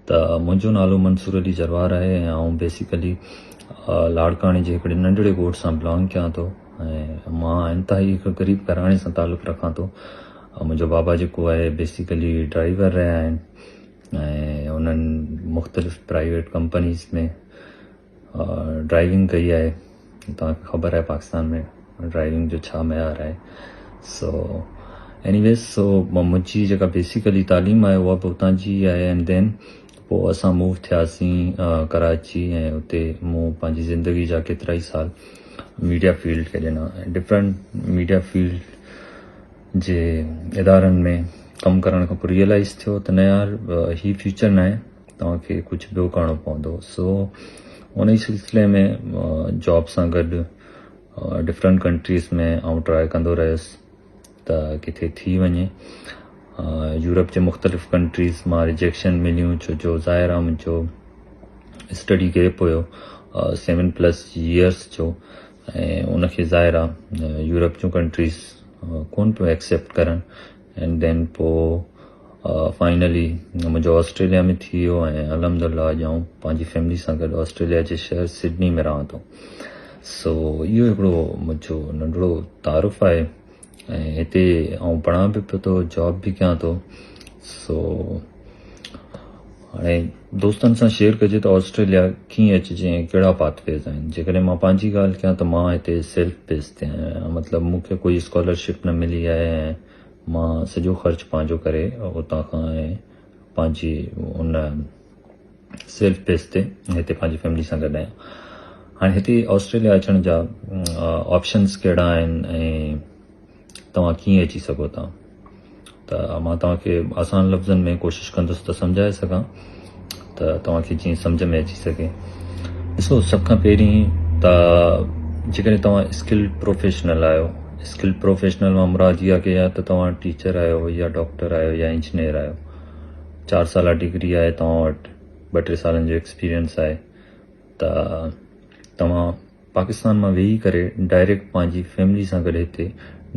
ته منهنجو نالو منصور علي جروار آهي ۽ آئون بيسيڪلي لاڙڪاڻي جي هڪڙي ننڍڙي ڳوٺ سان بلانگ ڪيان ٿو ۽ مان انتهائي هڪ غريب گهراڻي سان تعلق رکان ٿو. منهنجو بابا جيڪو آهي بيسيڪلي ڊرائيور رهيا آهن ۽ انهن مختلف پرائيويٽ ڪمپنيز ۾ ڊرائيونگ ڪئي آهي. توهان کي خبر آهي پاڪستان ۾ ڊرائيونگ جو ڇا معيار آهي. سو ايني ويز سو منهنجي جيڪا بيسيڪلي تعليم آهي اها به اتان جي ئي آهي اينڊ then پوء اسان موو ٿياسين ڪراچي ۽ اتي مون پنهنجي زندگي جا ڪيترا ئي سال ميڊيا فيلڊ کي ڏنا. ڊفرنٽ ميڊيا فيلڊ جي ادارن ۾ ڪم ڪرڻ کان پوء ريئلائز ٿيو ته نه يار هي فيوچر ناهي، توهان کي ڪجهه ٻيو ڪرڻو پوندو. سو ان ئي سلسلي ۾ جاب سان گڏ ڊفرنٽ ڪنٽريز ۾ آئون ٽرائي ڪندو رهيس ته ڪٿي ٿي وڃي. يورپ جي مختلف ڪنٽريز مان ريجيڪشن مليون، ڇو جو ظاهر آهي منهنجو اسٽڊي گيپ هيو سيون پلس يئرس جو، ۽ ان کي ظاهر آهي يورپ جون ڪنٽريز ڪون پيو ايڪسيپٽ ڪرن. اينڊ then پوء فائنلي منهنجو آسٽريليا ۾ ٿي ويو ۽ الحمدلله اڄ آئون پنهنجي فيملي سان گڏ آسٽريليا جي شهر سڊني ۾ رهان ٿو. سو اهو هڪڙو منهنجو ننڍڙو تعارف آهي ۽ هتي آئون پڙهان به پيو ٿو، جاب به ڪيان ٿو. سو هاڻي دوستن سان شيئر ڪجي ته آسٽريليا ڪيئن اچجي ۽ ڪهڙا پاٿ ويز آهن. جيڪڏهن مان پنهنجي ڳالهه ڪيان ته مان هتي سيلف بيس تي آهيان، مطلب مون کي ڪوئي اسڪالرشپ نه ملي آهي ۽ مان سڄو خرچ پنهنجو ڪري اتان کان ۽ پنهنجي ان سيلف بيس تي هتي پنهنجي فيملي سان گڏ آهيان. هاڻي هتي آسٽريليا اچڻ جا آپشنس ڪهڙا آهن ۽ توهان ڪيئن اچي سگهو ٿا، ته مان توهان کي آسان لفظن ۾ ڪوشش ڪندس ته سمجهائي سگهان ته توهان کي جيئن سمجهه ۾ اچي سگهي. ڏسو سڀ کان پهرين ته جيڪڏهن توهان اسڪلڊ پروفيشنل آهيو، اسڪلڊ پروفيشنل مان مراد اها ڪئي آهي ته توهان ٽيچر آهيو يا ڊاڪٽر آهيو يا انجنيئر آهيو، 4 سالا ڊگري آهي توهان وٽ، 2 3 سالن جو ايڪسپيرينس آهي، ته توهان پاڪستان مان ويهي ڪري ڊائريڪٽ پنهنجي فيملي سان گڏ هتي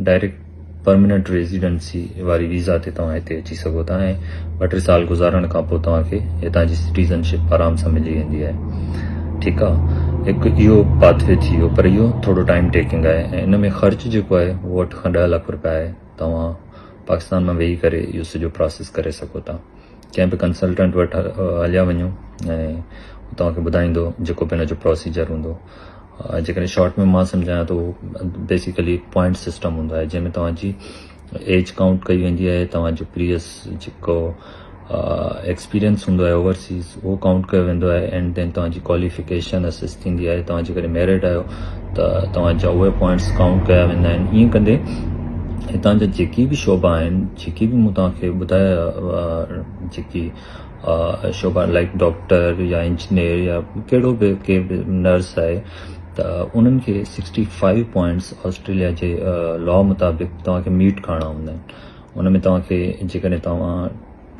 ڊائريڪٽ پرمننٽ ريزيڊنسي واري ويزا تي توهان هتي اچي سگهو ٿا ۽ 2 3 سال گذارڻ کان پوء توهان کي هتان جي سٽيزن شپ آرام سان ملي ويندي آهي. ٺيڪ آ، هڪ اهو پاٿ وي ٿي ويو، پر اهو ٿورو ٽائيم ٽيڪنگ آهي ۽ ان ۾ خرچ جيڪو آهي اهو 8 کان 10 لک روپيا آهي. توهان پاڪستان مان ويهي ڪري اهو سڄو پراسيس ڪري سگهو ٿا. ڪنهن به ڪنسلٽنٽ وٽ هليا وڃو ۽ هو توهان کي ٻڌائيندو جيڪو به هن جو پروسيجر هوندو. جيڪڏهن شارٽ ۾ مان سمجهايان ته بيسيڪلي پوائنٽ سسٽم هوندو آهي، جنهن ۾ توهان جي ايج ڪائونٽ ڪئي ويندي آهي، توهان جو پريويس جيڪو ايڪسپيرينس هوندو آهي اوورسيز اهو ڪائونٽ ڪيو ويندو آهي، اينڊ then توهان جي ڪواليفڪيشن اسيس ٿيندي آهي. توهان جيڪڏهن ميرٽ آهيو ته توهان جا اهي پوائنٽس ڪائونٽ ڪيا ويندا آهن. ائين ڪندي هتان جا جيڪي به شعبا آهن، جيڪي به مون توهان کي ٻڌايا، جيڪي شعبا لائڪ ڊاڪٽر يا انجنيئر يا ڪهڙو به ڪي به نرس آهي، ته انهن کي 65 پوائنٽس آسٽريليا جي لا مطابق توهان کي ميٽ ڪرڻا هوندا آهن. ان ۾ توهان کي جيڪڏهن توهان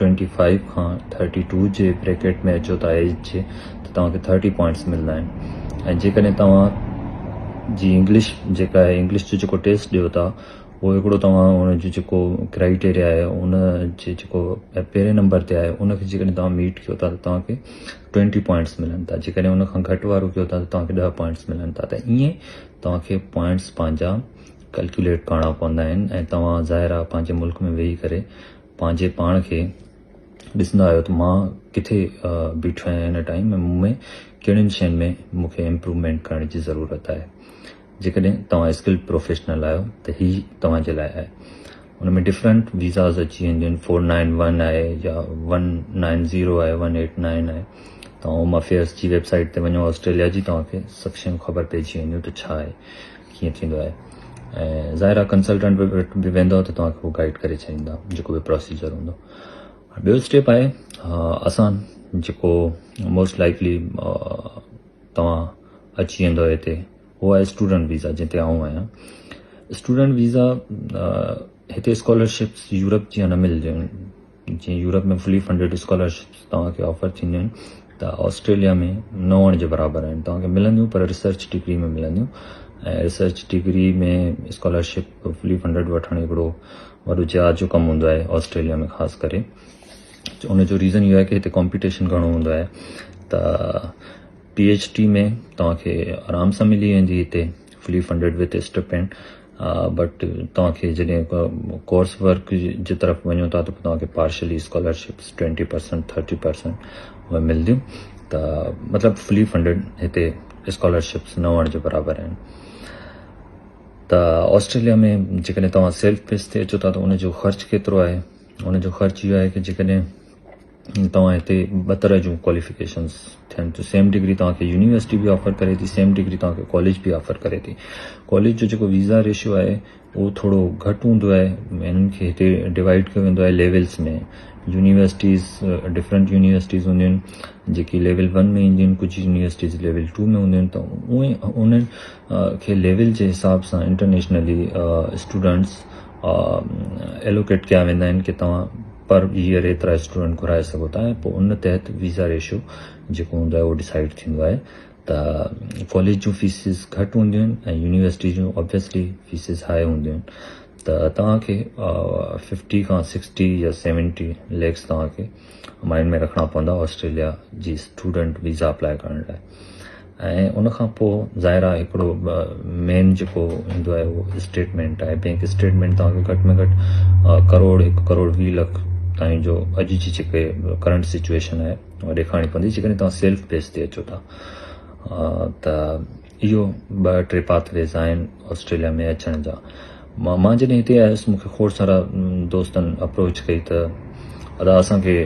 25 کان 32 جي بريڪيٽ ۾ اچو ٿا ايج جي، ته توهان کي 30 پوائنٽس ملندا آهن. ۽ جيڪڏهن توهان جي انگلش جيڪا آهي، انگلش جو جيڪو ٽيسٽ ڏيو ٿا، اهو هڪڙو توهان ان جو جيڪو ڪرائيٽيريا آهي ان جي جيڪو پهرين نمبر تي آهي ان کي جيڪڏهن توهان ميٽ ڪيو ٿا ته توهان کي 20 پوائنٽس ملن ٿا. جيڪڏهن ان کان گهٽ وارو ڪيو ٿا ته توهان کي 10 پوائنٽس ملن ٿا. ته ائين توهان کي پوائنٽس پنهنجا ڪلڪيوليٽ ڪرڻا پوندا آهن ۽ توهان ظاهر آهي پنهنجي ملڪ ۾ ويهي ڪري پنهنجي پاڻ کي ڏسندا آهيو ته مان ڪٿي بيٺو آهيان هن ٽائيم ۽ مون ۾ ڪهڙين شين ۾ مون کي امپروومينٽ ڪرڻ جي ضرورت آهي. جيڪڏهن توهان اسڪلڊ پروفيشنل آهيو ته هي توهان جي لاء آهي. ان ۾ ڊفرنٽ ويزاز اچي وينديون آهن، 491 آهي يا 190 آهي، 189 آهي. توهان هوم افيئرس جي ويب سائيٽ تي وڃو آسٽريليا جي، توهان کي سڀ شيون خبر پئجي وينديون ته ڇا آهي، ڪيئن ٿيندو آهي. ۽ ظاهر آهي ڪنسلٽنٽ وٽ به ويندؤ ته توهان کي هو گائيڊ ڪري ڇڏيندا جيڪو به پروسيجر هوندو. ٻيو اسٽيپ آهي آسان، جيڪو موسٽ لائيڪلي توهان اچي ويندؤ هتي، اهو آهي اسٽوڊنٽ ويزا، جنهن تي آئون آهيان. اسٽوڊنٽ ويزا هتي اسڪالرشپس يورپ جيان نه ملنديون آهن. جيئن يورپ ۾ فلي فنڊيڊ اسڪالرشپس توهان کي آفر ٿينديون آهن، ته آسٽريليا ۾ نه هئڻ جي برابر آهن. توهان کي ملنديون پر ريسرچ ڊگري ۾ ملنديون، ۽ ريسرچ ڊگري ۾ اسڪالرشپ فلي فنڊيڊ وٺڻ هڪڙو وڏو جهاد جو ڪم هوندو آهي آسٽريليا ۾ خاص ڪري. ان جو ريزن اهو آهي ڪي هتي ڪامپيٽيشن گهڻو هوندو آهي ته پي ايڇ ڊي ۾ توهان کي آرام سان ملي ويندي هتي fully funded with stipend but توهان کي جڏهن ڪورس ورڪ جي طرف وڃو ٿا ته توهان کي پارشلي اسڪالرشپس 20% 30% اهي ملنديون ته مطلب فلي فنڊيڊ هتي اسڪالرشپس نه هئڻ جي برابر آهن ته آسٽريليا ۾ جيڪڏهن توهان سيلف پيس تي اچو ٿا ته ان جو خرچ ڪيترو آهي ان جو خرچ اهو آهي ڪي جيڪڏهن توهان هتي ٻه طرح جون ڪواليفڪيشنس ٿين ٿيون سيم ڊگري توهان کي يونيورسٽي به آفر ڪري ٿي سيم ڊگري توهان کي ڪاليج به آفر ڪري ٿي ڪاليج جو جيڪو ويزا ريشو آهي اهو ٿورو گهٽ هوندو آهي هنن کي هتي ڊوائيڊ ڪيو ويندو آهي ليولس ۾ يونيورسٽيز ڊفرنٽ يونيورسٽيز هونديون آهن جيڪي ليول ون ۾ اينديون آهن ڪجهه يونيورسٽيز ليول ٽو ۾ هونديون آهن ته اهي انهن کي ليول جي حساب سان انٽرنيشنلي اسٽوڊنٽس ايلوڪيٽ ڪيا ويندا آهن ڪي توهان پر ايئر ايترا اسٽوڊنٽ گهرائي سگهو ٿا ۽ پوء ان تحت ويزا ريشو جيڪو هوندو آهي اهو ڊسائيڊ ٿيندو آهي ته ڪاليج جون فيسز گهٽ هونديون آهن ۽ يونيورسٽي جون آبويسلي فيسز هاء هونديون آهن ته توهان کي ففٽي کان سڪسٽي يا سيونٽي ليکس توهان کي مائنڊ ۾ رکڻا پوندا آسٽريليا جي اسٽوڊنٽ ويزا اپلاء ڪرڻ لاء ۽ ان کان پوء ظاهر آهي هڪڙو مين جيڪو ايندو آهي اهو اسٽيٽمينٽ آهي بينڪ اسٽيٽمينٽ توهان کي گهٽ ۾ گهٽ ڪروڙ هڪ ڪروڙ 20 لک تائين جو اڄ جي جيڪي ڪرنٽ سچويشن آهي اها ڏيکارڻي پوندي جيڪڏهن توهان سيلف بيس تي اچو ٿا ته اهو ٻه ٽي پاٿ ويز آهن آسٽريليا ۾ اچڻ جا مان جڏهن هتي آيس مون کي کوڙ سارا دوستن اپروچ ڪئي ته ادا اسان کي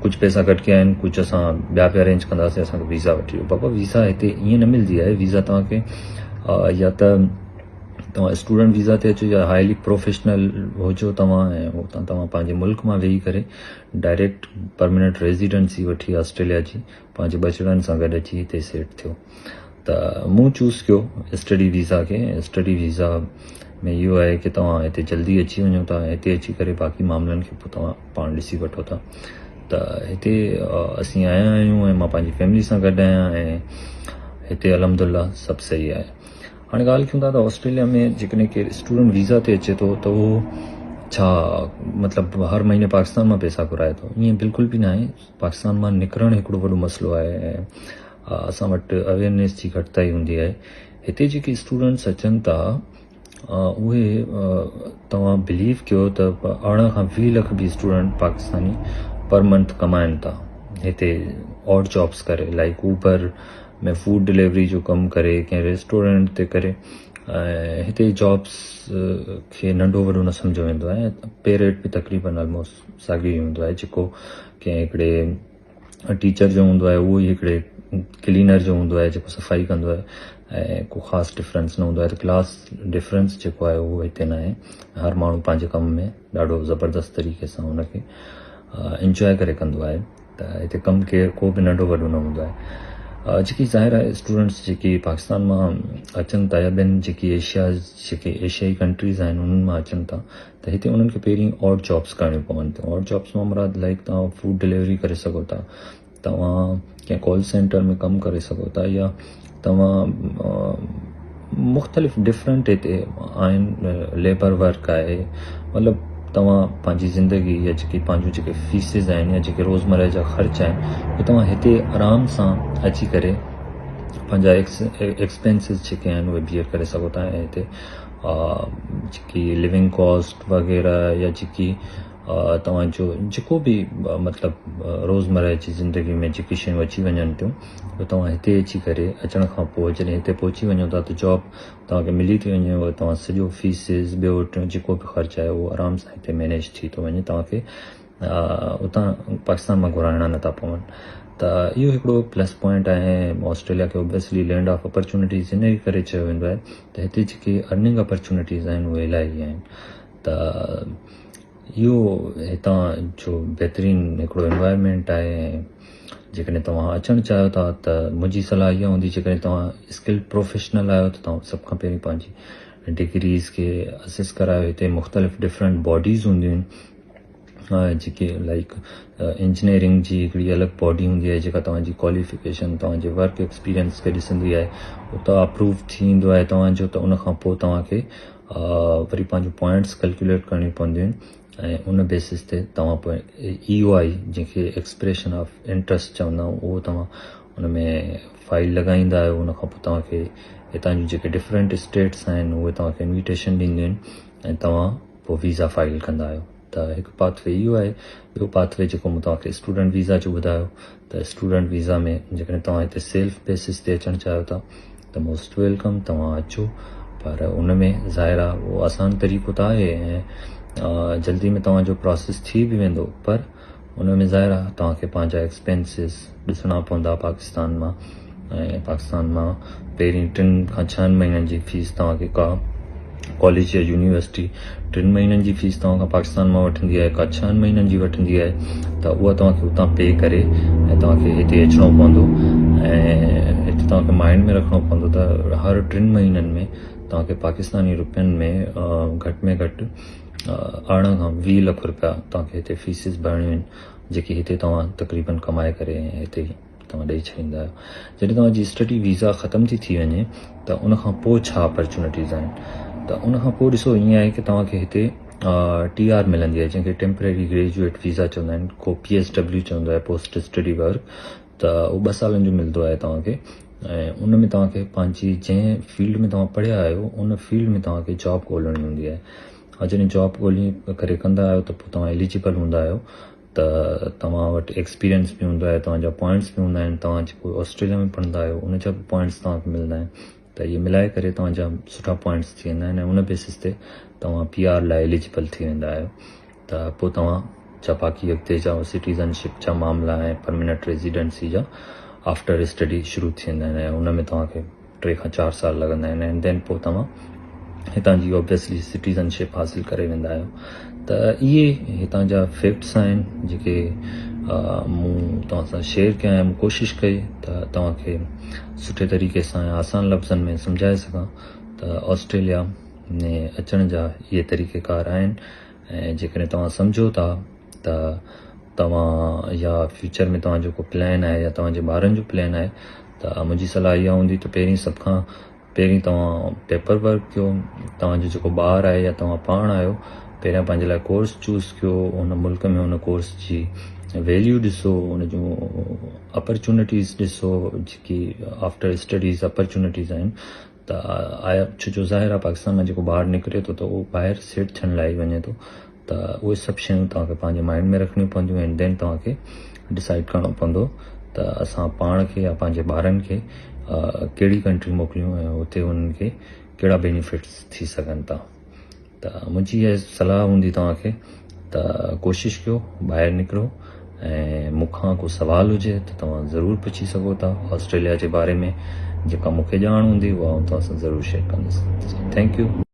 ڪجهه پئسا گهٽ ڪيا آهن ڪجهه اسان ٻيا به ارينج ڪنداسين اسان کي ويزا وٺي ڏيو بابا ويزا هتي ائين نه ملندي آهي ويزا توهان کي يا ته توهان اسٽوڊنٽ ويزا تي اچو يا هائلي پروفيشنل هجو توهان ۽ اتان توهان پنهنجي ملڪ مان ويهي ڪري ڊائريڪٽ پرماننٽ ريزيڊنسي وٺي آسٽريليا جي پنهنجي ٻچڙن سان گڏ اچي هتي سيٽ ٿيو ته مون چوز ڪيو اسٽڊي ويزا کي اسٽڊي ويزا ۾ اهو آهي ڪي توهان هتي جلدي اچي وڃو ٿا هتي اچي ڪري باقي معاملن کي پوء توهان پاڻ ڏسي وٺو ٿا ته هتي اسين آيا آهيون ۽ مان پنهنجي فيملي سان گڏ آهيان ۽ هتي الحمد لله سڀ صحيح آهي هاڻي ڳالهه ڪيون ٿا ته آسٽريليا ۾ جيڪڏهن ڪير اسٽوڊنٽ ويزا تي اچي ٿو ته اهو ڇا مطلب هر مهيني پاڪستان مان پئسا گهرائي ٿو ائين بلڪل به ناهي پاڪستان مان نڪرڻ هڪڙو وڏو مسئلو آهي ۽ اسان وٽ اويئرنيس جي گهٽتائي هوندي آهي هتي جيڪي اسٽوڊنٽس اچن ٿا اهي توهان بليو ڪيو ته 18 کان 20 لک به اسٽوڊنٽ پاڪستاني پر منٿ ڪمائن ٿا هتي آڊ جابس ڪري لائڪ اوبر ۾ فوڊ ڊليوري جو ڪم ڪري ڪنهن ريسٽورنٽ تي ڪري ۽ هتي جابس کي ننڍو وڏو نه سمجهيو ويندو آهي پي ريٽ به تقريبن آلموسٽ ساڳيو ئي هوندو آهي جيڪو ڪنهن هڪڙي ٽيچر جو هوندو آهي اهو ئي هڪڙي ڪلينر جو هوندو آهي جيڪو صفائي ڪندو آهي ۽ ڪو خاص ڊفرنس نه هوندو آهي ته ڪلاس ڊفرنس جيڪو آهي اهو هتي نه آهي هر ماڻهو پنهنجي ڪم ۾ ڏاڍو زبردست طريقي سان ان کي انجواء ڪري ڪندو آهي ته هتي ڪم ڪير ڪو به ننڍو وڏو نه هوندو آهي جيڪي ظاهر آهي اسٽوڊنٽس جيڪي پاڪستان مان اچن ٿا يا ٻين جيڪي ايشيا جيڪي ايشيائي ڪنٽريز آهن انهن مان اچن ٿا ته هتي انهن کي پهرين آڊ جابس ڪرڻيون پون ٿيون آڊ جابس مان مراد لائڪ توهان فوڊ ڊليوري ڪري سگهو ٿا توهان ڪنهن ڪال سينٽر ۾ ڪم ڪري سگهو ٿا يا توهان مختلف ڊفرنٽ هتي آهن ليبر ورڪ آهي مطلب توهان پنهنجي زندگي يا جيڪي پنهنجون جيڪي فيسز آهن يا جيڪي روزمره جا خرچ آهن اهي توهان هتي آرام سان اچي ڪري پنهنجا ايڪسپينسز جيڪي آهن اهي بيئر ڪري سگهو ٿا ۽ هتي جيڪي لونگ ڪاسٽ وغيره يا جيڪي توهان جو جيڪو به مطلب روزمره جي زندگي ۾ جيڪي شيون اچي وڃن ٿيون اهي توهان هتي اچي ڪري اچڻ کان پوء جڏهن هتي پهچي وڃو ٿا ته جاب توهان کي ملي ٿي وڃي اهو توهان سڄو فيسز ٻيو ٽيون جيڪو به خرچ آهي اهو آرام سان هتي مينيج ٿي ٿو وڃي توهان کي اتان پاڪستان مان گهرائڻا نٿا پون ته اهو هڪڙو پلس پوائنٽ آهي آسٽريليا کي اوبويسلي لينڊ آف اپرچونٽيز ان ڪري چيو ويندو آهي ته هتي جيڪي ارننگ اپرچونٽيز آهن اهي الاهي آهن ته اهو هتان جو بهترين هڪڙو انوائرمينٽ آهي ۽ جيڪڏهن توهان اچڻ چاهيو ٿا ته منهنجي صلاح اها هوندي جيڪڏهن توهان اسڪل پروفيشنل آهيو ته توهان سڀ کان پهرين پنهنجي ڊگريز کي اسيس ڪرايو هتي مختلف ڊفرنٽ باڊيز هونديون آهن جيڪي لائڪ انجنيئرنگ جي هڪڙي الڳ باڊي هوندي آهي جيڪا توهان جي ڪواليفڪيشن توهان جي ورڪ ايڪسپيرينس کي ڏسندي آهي اتان اپروو ٿي ايندو آهي توهان جو ته ان کان پوء توهان کي وري پنهنجون پوائنٽس ڪلڪيوليٽ ڪرڻيون پونديون آهن. ۽ ان بيسس تي توهان پوء اي او آئي جنهن کي ايڪسپريشن آف انٽرسٽ چوندا آهيون اهو توهان ان ۾ فائل لڳائيندا آهيو ان کان پوء توهان کي هتان جون جيڪي ڊفرنٽ اسٽيٽس آهن اهي توهان کي انويٽيشن ڏينديون آهن ۽ توهان پوء ويزا فائل ڪندا آهيو ته هڪ پاٿ وي اهو آهي. ٻيو پاٿ وي جيڪو مون توهان کي اسٽوڊنٽ ويزا جو ٻڌايو ته اسٽوڊنٽ ويزا ۾ جيڪڏهن توهان هتي سيلف بيسس تي اچڻ چاهيو ٿا ته موسٽ welcome توهان اچو پر ان ۾ ظاهر آهي اهو آسان طريقو ته آهي ۽ جلدي ۾ توهان جو پراسيس ٿي به ويندو پر ان ۾ ظاهر آهي توهان کي پنهنجا ايڪسپينسز ڏسڻا پوندا پاڪستان مان ۽ پاڪستان مان پهرين ٽن کان ڇهن مهينن جي فيس توهان کي ڪا ڪاليج يا يونيورسٽي ٽن مهينن جي فيس توهان کان پاڪستان مان وٺندي آهي ڪا ڇهن مهينن جي وٺندي آهي ته اها توهان کي اتان پي ڪري ۽ توهان کي هتي اچڻو پوندو ۽ هتي توهان کي مائنڊ ۾ رکڻو پوندو ته هر ٽن مهينن ۾ توهان کي پاڪستاني روپين ۾ گهٽ ۾ گهٽ 18 کان 20 لک روپيا توهان کي هتي فيسز ڀرڻيون آهن جيڪي هتي توهان تقريبن ڪمائي ڪري هتي توهان ڏئي ڇڏيندا آهيو. جڏهن توهان جي اسٽڊي ويزا ختم ٿي ٿي وڃي ته ان کان پوء ڇا اپرچونٽيز آهن ته ان کان پوء ڏسو ائين آهي ڪي توهان کي هتي ٽي آر ملندي آهي جنهن کي ٽيمپرري گريجوئيٽ ويزا چوندا آهن ڪو پي ايس ڊبليو چوندو آهي پوسٽ اسٽڊي ورڪ ته اهو ٻه سالن جو ملندو آهي توهان کي ۽ ان ۾ توهان کي پنهنجي جنهن فيلڊ ۾ توهان پڙهيا آهيو ان فيلڊ ۾ توهان کي جاب ڳولڻي هوندي آهي ۽ جڏهن جاب ڳولي ڪري ڪندا آهيو ته پوء توهان اليجبل هوندا آهيو ته توهان وٽ ايڪسپيرينس به هوندو آهي توهان جا پوائنٽس به هوندا آهن توهان جيڪو آسٽريليا ۾ پڙهندا آهيو ان جا به پوائنٽس توهان کي ملندا آهن ته اهي ملائي ڪري توهان جا سٺا پوائنٽس ٿي ويندا آهن ۽ ان بيسس تي توهان پي آر لاء اليجبل ٿي ويندا آهيو ته پوء توهان جا باقي اڳتي جا سٽيزن شپ جا معاملا ۽ پرماننٽ ريزيڊنسي جا آفٽر اسٽڊي شروع ٿي ويندا آهن ۽ ان ۾ توهان کي ٽي کان چار سال لڳندا آهن ۽ دين پوء توهان هتان جي اوبويسلي سٽيزن شپ حاصل ڪري ويندا آهيو ته اهي هتان جا فيڪٽس آهن جيڪي مون توهان سان شيئر ڪيا آهن ڪوشش ڪئي ته توهان کي سٺي طريقي سان آسان لفظن ۾ سمجهائي سگهان ته آسٽريليا ۾ اچڻ جا اهي طريقي ڪار آهن ۽ جيڪڏهن توهان سمجهو ٿا ته توهان يا فيوچر ۾ توهان جو ڪو پلان آهي يا توهان جي ٻارن جو پلان آهي ته منهنجي صلاح اها هوندي ته پهرين سڀ کان پهرين توهان پيپر ورڪ ڪيو توهان جو جيڪو ٻار آهي يا توهان پاڻ آهيو پهريان پنهنجي لاء ڪورس چوز ڪيو ان ملڪ ۾ ان ڪورس جي ويليو ڏسو ان جون اپرچونٽيز ڏسو جيڪي آفٽر اسٽڊيز اپرچونٽيز آهن ته آيا ڇو جو ظاهر آهي پاڪستان مان جيڪو ٻار نڪري ٿو ته اهو ٻاهر سيٽ ٿيڻ لاء ئي وڃي ٿو ته اهي سڀ شيون توهان کي پنهنجي مائنڊ ۾ رکڻيون پونديون ۽ دين توهان کي ڊسائيڊ ڪرڻو پوندو ته اسان پاڻ کي يا پنهنجي ٻارن کي ڪهڙي ڪنٽري موڪليون ۽ اتي انهن کي ڪهڙا بينيفٽس ٿي سگهن ٿا ته منهنجي اها صلاح هوندي توهان کي ته ڪوشش ڪيو ٻاهر نڪرو ۽ مون کان ڪو سوال هجي ته توهان ضرور پڇي سگهو ٿا آسٽريليا جي باري ۾ جيڪا مون کي ڄاڻ هوندي اها آئون توهان سان ضرور شيئر ڪندس thank you.